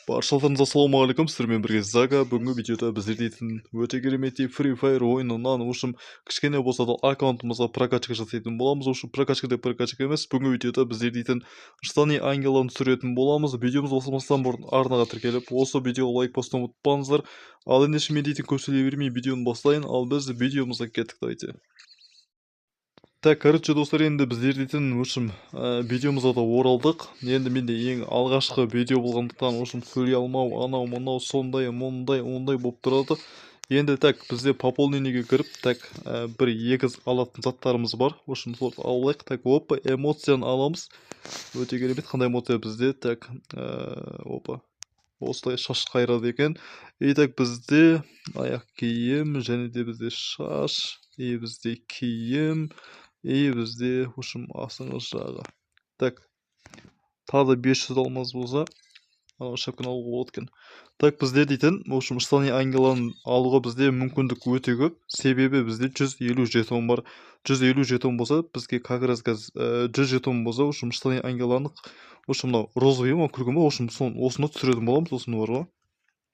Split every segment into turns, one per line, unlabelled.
Баршаларыңызға ассалаумағалейкум, сіздермен бірге Зага. Бүгінгі видеода біздер дейтін өте кереметтей Free Fire ойынынан ушым кішкене болса да аккаунтымызға прокачка жасайтын боламыз. Ушым прокачка деп прокачка емес, бүгінгі видеода біздер дейтін штаны ангеланы түсіретін боламыз. Видеомыз бастамастан бұрын арнаға тіркеліп, осы видеоға лайк басуды ұмытпаңыздар. Ал ендеше мен дейтін көп сөйлей бермей видеоны бастайын. Ал біз видеомызға кеттік, давайте. Так, короче, достар, енді біздер дейтін общем, видеомызға да оралдық. Енді менде ең алғашқы видео болғандықтан, общем, сөйлей алмау, анау, мынау, сондай, мұндай, ондай болып тұрады. Енді так, бізде пополнениеге кіріп, так, бір екі алатын заттарымыз бар. В общем, соларды алайық. Так, опа, эмоцияны аламыз. Өте керемет, қандай эмоция бізде? Так, опа. Осылай шаш қайырады екен. И так, бізде аяқ киім, және де бізде шаш, и бізде киім, и бізде, в общем, астыңғы жағы. Так, тағы да 500 алмаз болса, анау шапканы алуға болады екен. Так, бізде дейтін, в общем, штаны ангеланы алуға бізде мүмкіндік өте көп. Себебі бізде 150 жетон бар. 150 жетон болса, бізге как раз қазір 100 жетон болса, в общем, штаны ангеланы, в общем, мынау розовый ма, күлгін ба, в общем, осыны түсіретін боламыз, осыны бар ғой.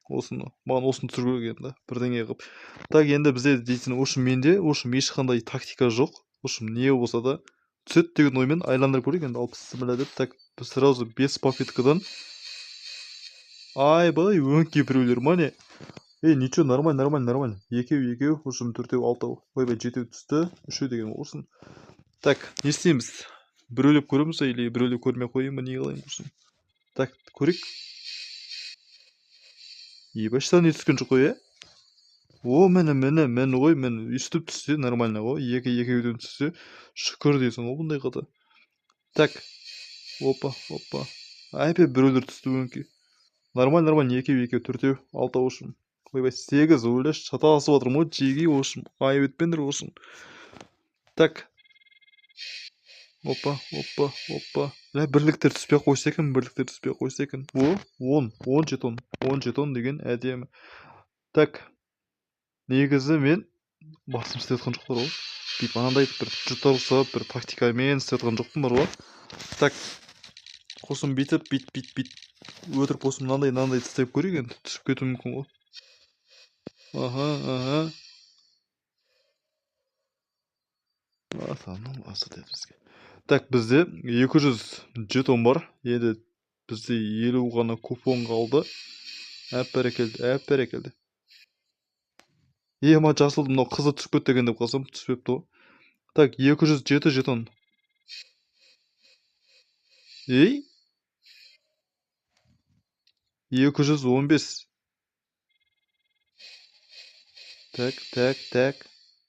Осыны, маған осыны түсіру керек енді, бірдеңе қылып. Так, енді бізде дейтін, в общем, менде, в общем, ешқандай тактика жоқ. В общем, не болса да түседі деген оймен айландырып көрейік енді, алпыс бісміллә деп. Так, сразу 5 попыткадан. Айбай, өңкей біреулер ма не? Ей, ничего, нормально, нормально, нормально. Екеу, екеу, в общем, төртеу, алтау. Ойбай, жетеу түсті, үшеу деген болсын. Так, не істейміз? Біреулеп көреміз или біреулеп көрмей қояйын ба, не қылайын, в общем. Так, көрейік. Ебать, не түскен жоқ қой, ә? О, міне, міне, міне ғой, міне, өйстіп түссе нормально ғой. Екі екеуден түссе, шүкір дейсің ғой бұндайға да. Так, опа, опа. Әпе біреулер түсті өңкей. Нормально, нормально, екеу, екеу, төртеу, алтау, в общем. Ойбай, сегіз, ойлашы, шатасып жатырмын ғой, жеги, в общем, айып етпеңдер, в общем. Так. Опа, опа, опа. Лә, бірліктер түспей ақ қойса екен, бірліктер түспей ақ қойса екен. О, он, он жетон, он жетон деген әдемі. Так. Негізі мен басым істеп жатқан жоқтар ғой. Бүйтіп анандай бір жұтар ұстап, бір тактикамен істеп жатқан жоқпын бар ғой. Так. Қосым бүйтіп, бүйтіп, бүйтіп, бүйтіп. Өтірік болсын, мынандай, мынандай істеп көрейік енді. Түсіп кетуі мүмкін ғой. Аха, аха. Атаның асы деді бізге. Так, бізде 200 жетон бар. Енді бізде 50 ғана купон қалды. Әп бәрекелді, әп бәрекелді. Ема жасыл мынау қызы түсіп кетті екен деп қалсам, түспепті ғой. Так, 207 жетон. Ей? 215. Так, так, так.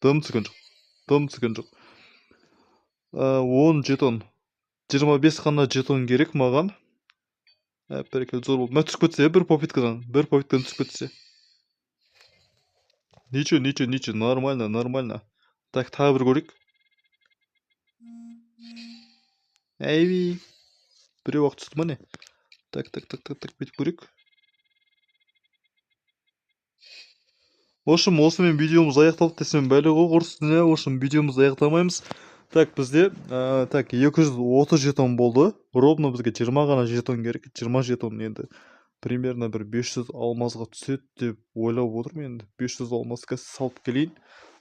Дым түскен жоқ. Дым түскен жоқ. 10 жетон. 25 қана жетон керек маған. Әп, бәрекелді, зор болды. Мә, түсіп кетсе, бір попыткадан. Бір попыткадан түсіп кетсе. Ничего, ничего, ничего, нормально, нормально. Так, тағы бір көрейік. Әйби. Біреу ақ түсті ма не? Так, так, так, так, так, бүйтіп көрейік. В общем, осымен видеомыз аяқталды десем бәле ғой, құрсын, иә. В общем, видеомызды аяқтамаймыз. Так, бізде, так, 230 жетон болды. Ровно бізге 20 ғана жетон керек. 20 жетон енді. Примерно бір 500 алмазға түседі деп ойлап отырмын енді. 500 алмаз қазір салып келейін.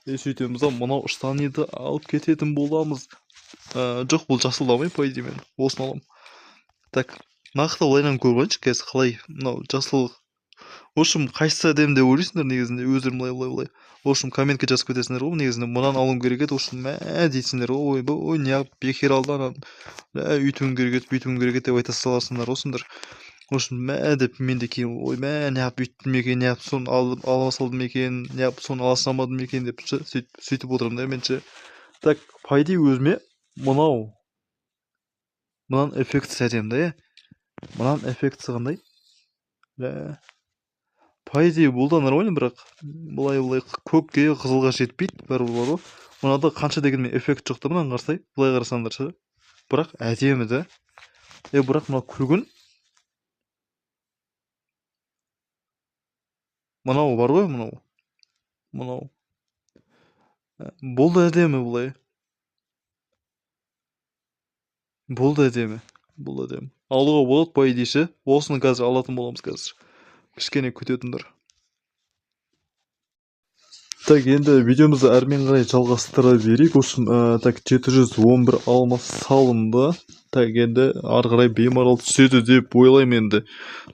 И сөйтеміз да, мынау штаниді алып кететін боламыз. Жоқ, бұл жасылды алмаймын, по идее мен. Осыны аламын. Так, нақты былайынан көріп алайыншы қазір қалай мынау жасыл. В общем, қайсысы әдемі деп ойлайсыңдар негізінде, өздерің былай, былай, былай. В общем, комментке жазып кетесіңдер ғой, негізінде мынаны алуым керек еді, в общем, мә дейсіңдер ғой, ойбай, ой, неғып бекер алды ананы. Мә, үйтуім керек еді, бүйтуім керек еді деп айта саласыңдар ғой сендер. В общем, мә деп мен де кейін, ой, мә, неғып бүйттім екен, неғып соны ала салдым екен, неғып соны ала салмадым екен деп ше, сөйтіп отырамын да мен ше. Так, по идее өзіме мынау, мынаның эффектісі әдемі да, иә? Мынаның эффектісі қандай? Лә. По идее бұл да нормально, бірақ былай-былай көкке, қызылға жетпейді, бәрібір бар ғой. Мынада қанша дегенмен эффект жоқ та, мынаны қарасай, былай қарасаңдар ше. Бірақ әдемі да. Бірақ мынау күлгін. Мынау бар ғой, мынау. Мынау. Бұл да әдемі былай. Бұл да әдемі. Бұл да әдемі. Алуға болады, по идее ше. Осыны қазір алатын боламыз қазір. Кішкене күтетіндер. Так, енді видеомызды әрмен қарай жалғастыра берейік. В общем, так, 711 алмас салынды. Так, енді ары қарай беймарал түседі деп ойлаймын енді.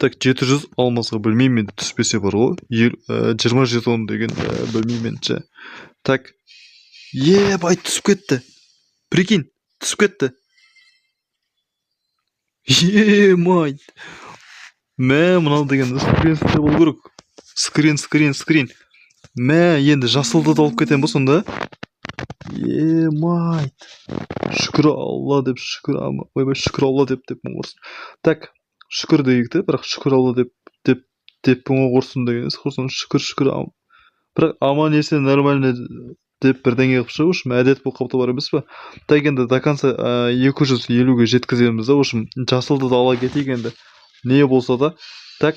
Так, 700 алмасқа білмеймін енді, түспесе бар ғой. 20 жетон деген, білмеймін енді ше. Так, ебай, түсіп кетті. Прикинь, түсіп кетті. Емай. Мә, мынау деген скрин істеп болу керек. Скрин, скрин, скрин. Мә, енді жасылды да алып кетемін ба сонда? Емай. Шүкір Алла деп, шүкір, ойбай, шүкір Алла деп деп құрсын. Так, шүкір дейік те, бірақ шүкір Алла деп, деп, деп құрсын деген емес, құрсын, шүкір, шүкір, бірақ аман есен нормально деп бірдеңе қылып шығу үшін әдет болып қалыпты бар емес па? Так, енді до конца, 250-ге жеткіземіз да, в общем, жасылды да ала кетейік енді. Не болса да. Так,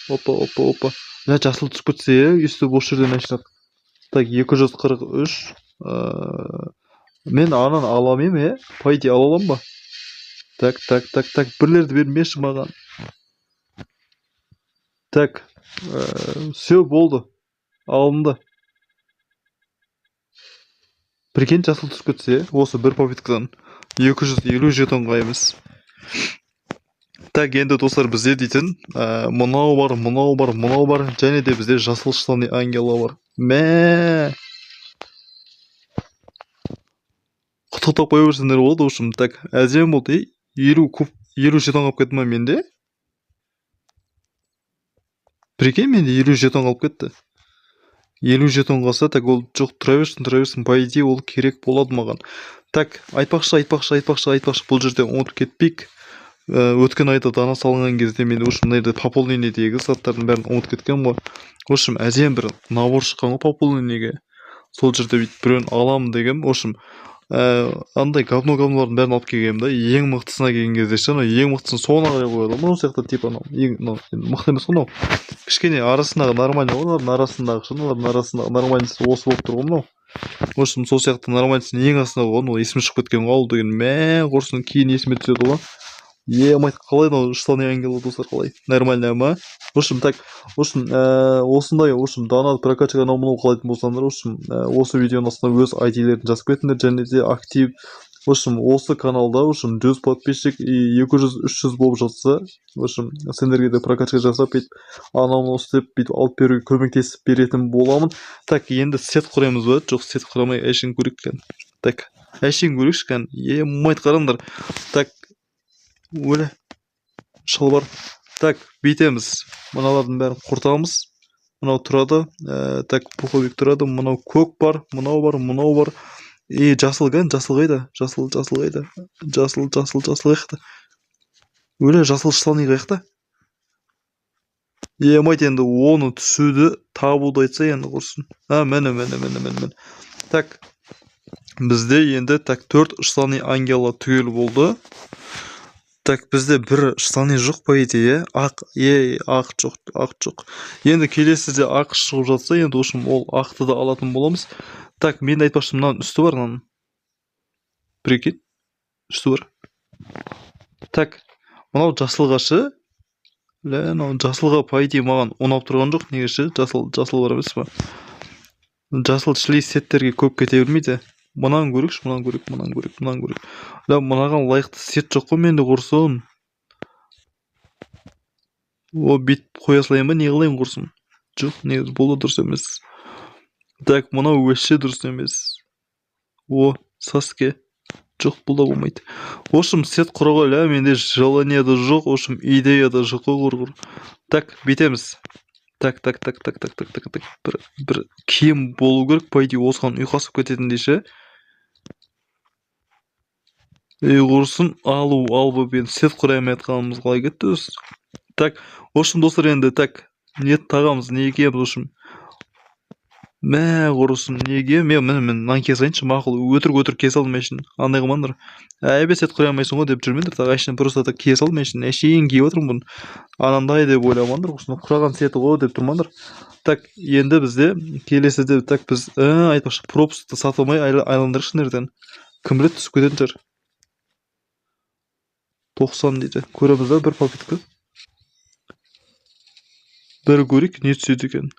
опа, опа, опа. Мына жасыл түсіп кетсе, өйстіп осы жерден ашсақ. Так, 243. Мен ананы ала алмаймын, е? По идее ала аламын ба? Так, так, так, так, бірлерді бермеші маған. Так, все болды. Алынды. Прикинь, жасыл түсіп кетсе, осы бір попыткадан 250 жетонға емес. Так, енді достар, бізде дейтін, мынау бар, мынау бар, мынау бар, және де бізде жасыл штаны ангела бар. Мә! Құттықтап қоя берсеңдер болады, в общем, так, әдемі болды. Ей, елу куб, елу жетон қалып кетті ма менде? Прикинь, менде 50 жетон қалып кетті. 50 жетон қалса, так, ол жоқ, тұра берсін, тұра берсін, по идее ол керек болады маған. Так, айтпақшы, айтпақшы, айтпақшы, айтпақшы, бұл жерде ұмытып кетпейік. Өткен айда дана салынған кезде мен, в общем, мына жерде пополнениедегі заттардың бәрін ұмытып кеткенмін ғой. В общем, әдемі бір набор шыққан ғой пополнениеге. Сол жерде бүйтіп біреуін аламын дегенмін. В общем, андай говно-говнолардың бәрін алып келгенмін да, ең мықтысына келген кезде ше, анау ең мықтысын соңына қарай қояды ғой, мынау сияқты, типа анау ең, мынау енді мықты емес қой мынау. Кішкене арасындағы нормальный ғой, мыналардың арасындағы ше, мыналардың арасындағы нормальныйсы осы болып тұр ғой мынау. В общем, сол сияқты нормальныйсын ең астына қойған, ол есіме шығып кеткен ғой, ал деген, мә, құрсын, кейін есіме түседі ғой. Е, мать, қалай мынау штаны ангела, достар, қалай? Нормально ма? В общем, так, в общем, осындай, в общем, дана прокачка анау мынау қалайтын болсаңдар, в общем, осы видеоның астына өз ай дилерін жазып кетіңдер, және де актив, в общем, осы каналда, в общем, 100 подписчик и екі жүз, үш жүз болып жатса, в общем, сендерге де прокачка жасап, бүйтіп, анау мынау істеп, бүйтіп алып беруге көмектесіп беретін боламын. Так, енді сет құрамыз ба? Жоқ, сет құрамай, әшейін көрейік кән. Так, әшейін көрейікші кән. Е, мать, қараңдар. Так, өлі шалбар. Так, бүйтеміз. Мыналардың бәрін құртамыз. Мынау тұрады. Так, пуховик тұрады. Мынау көк бар, мынау бар, мынау бар. И жасыл кән, жасыл қайда? Жасыл, жасыл қайда? Жасыл, жасыл, жасыл қаяқта? Өлі, жасыл штаны қаяқта? Е, мать, енді оны түсуді табуды айтса енді құрсын. А, міне, міне, міне, міне, міне. Так, бізде енді, так, 4 штаны ангела түгел болды. Так, бізде бір штаны жоқ, по идее, е? Ақ, е, ақ жоқ, ақ жоқ. Енді келесіде ақ шығып жатса, енді, в общем, ол ақты да алатын боламыз. Так, мен де айтпақшы, мынаның үсті бар, мынаның. Прикинь, үсті бар. Так, мынау жасылға шы. Лә, мынау жасылға, по идее, маған ұнап тұрған жоқ. Неге ше? Жасыл, жасыл бар емес па? Жасыл шли сеттерге көп кете бермейді. Мынаны көрейікші, мынаны көрейік, мынаны көрейік, мынаны көрейік. Лә, мынаған лайықты сет жоқ қой менде, құрсын. О, бүйтіп қоя салайын ба, не қылайын, құрсын? Жоқ, негізі бұл да дұрыс емес. Так, мынау вообще дұрыс емес. О, Саске. Жоқ, бұл да болмайды. В общем, сет құруға, лә, менде желание да жоқ, в общем, идея да жоқ қой, құр-құр. Так, бүйтеміз. Так, так, так, так, так, так, так, так. Бір киім болу керек, по идее, осыған ұйқасып кететіндей ше. Ей, құрсын, алу, алып енді сет құра алмай жатқанымыз қалай кетті өзі? Так, в общем, достар, енді, так, не тағамыз, не киеміз, в общем. Мә, құрысын, неге? Мен, міне, мен мынаны кие салайыншы, мақұл, өтірік өтірік кие салдым әшейін. Андай қылмаңдар. Әйбе, сет құра алмайсың ғой деп жүрмеңдер, так, әшейін просто так кие салдым әшейін, әшейін киіп отырмын бұны. Анандай деп ойламаңдар, құрысын, құраған сеті ғой деп тұрмаңдар. Так, енді бізде келесіде, так, біз, айтпақшы, пропускты сатып алмай айландырайықшы мына жерден. Кім біледі, түсіп кететін шығар. 90 дейді. Көреміз да бір попытка. Бір көрейік, не түседі екен.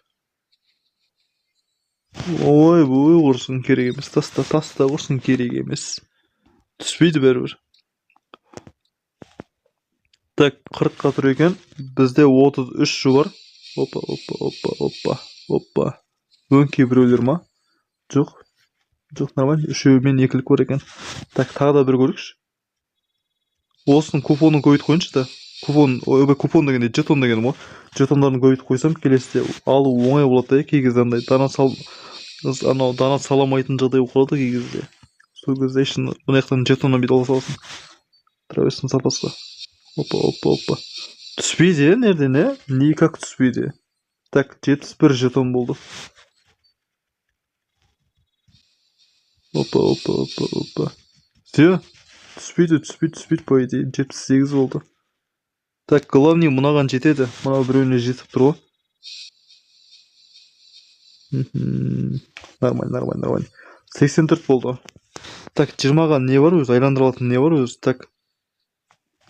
Ой, ой, құрсын, керек емес. Таста, таста, құрсын, керек емес. Түспейді бәрібір. Так, 40-қа тұр екен. Бізде 33 бар. Опа, опа, опа, опа, опа. Өңкей біреулер ма? Жоқ. Жоқ, нормально. Үшеуімен екілік бар екен. Так, тағы да бір көрейікші. Осының купонын көбейтіп қойыншы да. Купон, ойбай, купон дегенде жетон дегенім ғой. Жетондарын көбейтіп қойсам, келесіде алу оңай болады да, кей кезде андай донат сал, анау донат саламайтын жағдай болып қалады кей кезде. Сол кезде ішін мына жақтан жетоннан бүйтіп ала саласың. Тұра берсін запасқа. Опа, опа, опа. Түспейді, нерден, е? Никак түспейді. Так, 71 жетон болды. Опа, опа, опа, опа. Все. Түспейді, түспейді, түспейді, по идее. 78 болды. Так, главный мынаған жетеді. Мынау біреуіне жетіп тұр ғой. Нормально, нормально, нормально. 84 болды. Так, 20-ға не бар өзі? Айландыра алатын не бар өзі? Так.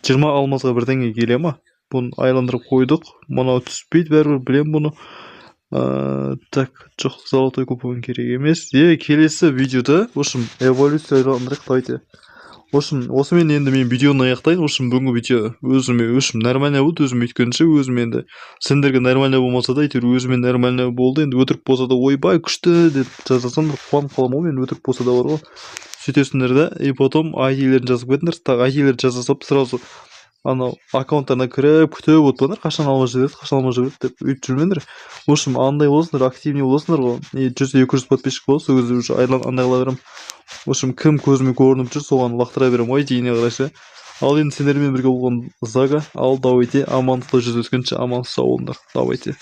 20 алмазға бірдеңе келе ма? Бұны айландырып қойдық. Мынау түспейді, бәрібір білем бұны. Так, жоқ, золотой купон керек емес. Келесі видеода, в общем, эволюция айландырайық, давайте. В общем, осымен енді мен видеоны аяқтайын. В общем, бүгінгі видео өзіме, в общем, нормально болды, өзім өйткенше өзім енді сендерге нормально болмаса да, әйтеуір өзіме нормально болды. Енді өтірік болса да, ойбай, күшті деп жазасам, бір қуанып қаламын ғой мен, өтірік болса да бар ғой. Сөйтесіңдер да, и потом ай ди-лерін жазып кетіңдер. Так, ай ди-лерін жаза салып, сразу анау аккаунттарына кіріп күтіп отырмаңдар, қашан алма жібереді, қашан алма жібереді деп өйтіп жүрмеңдер. В общем, андай боласыңдар, активный боласыңдар ғой. И 100-200 подписчик болады, сол кезде уже андай қыла беремін. В общем, кім көзіме көрініп жүр, соған лақтыра беремін ғой, дейіне қарай ше. Ал енді сендермен бірге болған Зага. Ал давайте, амандықта жүздескенше аман сау болыңдар. Давайте.